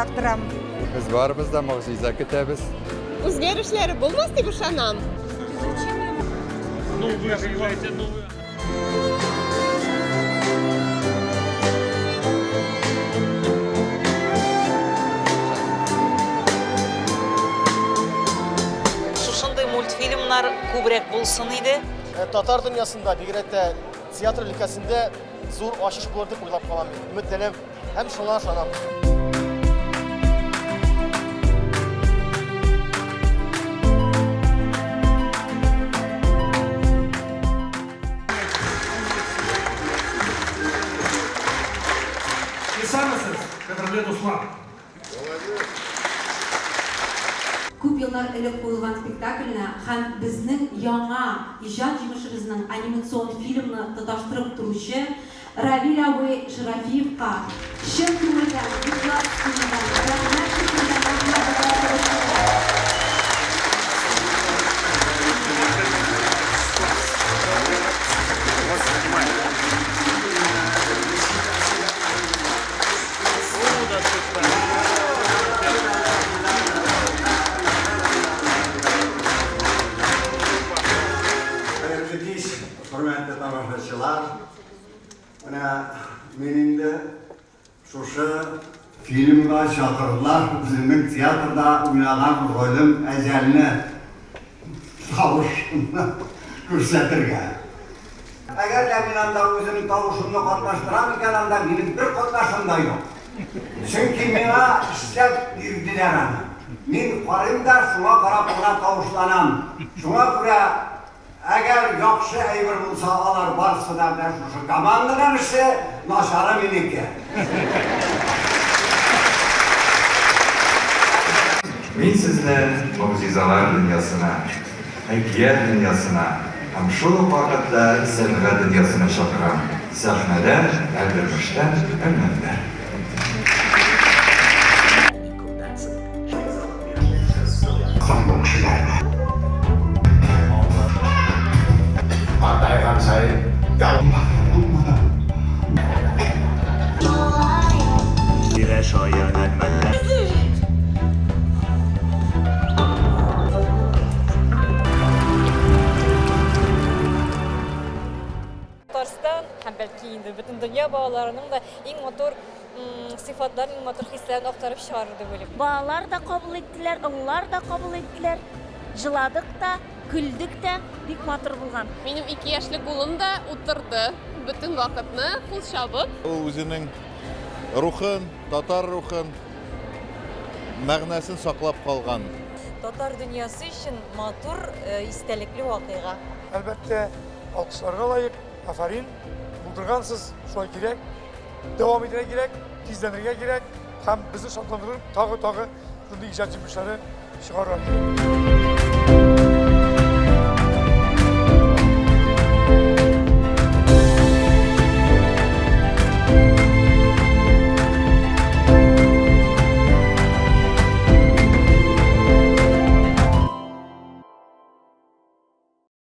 ышаныбрак торам. Без барыбыз да могҗиза көтәбез. Үзгәрешләре булмас дип ышанам. Шушындый мультфильмнар күбрәк булсын иде. Татар дөньясында, бигрәк тә театр өлкәсендә зур ачыш булыр дип уйлап калам мин. Өметләнәм һәм шуңа ышанам. Исәнмесез, кадерле дуслар! Күп еллар элек куелган спектакльне һәм безнең яңа иҗат җимешебезнең анимацион фильмны тоташтырып торучы Равил абый Шарафиевка чын күңелдән, ихлас күңелдән рәхмәт хисеннән рәхмәт әйтәсебез килә. Хәерле кич, хөрмәтле тамашачылар. Менә мин инде шушы фильмга чакырдылар, үземнең театрда уйнаган ролем Әҗәлне тавышымны күрсәтергә. Әгәр дә мин анда үземнең тавышымны катнаштырам икән, анда минем бер катнашым да юк. Чөнки миңа эшләп бирделәр аны. Мин карыйм да, шуңа карап кына тавышланам. Шуңа күрә, әгәр яхшы әйбер булса, алар барысы да менә шушы команданың эше, начары минеке. Мин сезне могҗизалар дөньясына, әкият дөньясына һәм шул ук вакытта сәнгать дөньясына чакырам. Сәхнәдә Әлдермештән Әлмәндәр. Соң бу кешеләрне. Картайган саен Татарстан һәм бәлки инде бөтен дөнья балаларының да иң матур сыйфатларын, иң матур хисләрен актарып чыгарыр дип уйлыйм. Балалар да кабул иттеләр, олылар да кабул иттеләр. Җыладык та, көлдек тә, бик матур булган. Минем 2 яшьлек улым да утырды бөтен вакытны, кул чабып. Ул үзенең рухын, татар рухын, мәгънәсен саклап калган. Татар дөньясы өчен матур, истәлекле вакыйга. Әлбәттә, алкышларга лаек, афәрин, булдыргансыз, шулай кирәк. Дәвам итәргә кирәк, тизләнергә кирәк һәм безне шатландырып, тагы-тагы шундый иҗат җимешләре чыгарырга кирәк.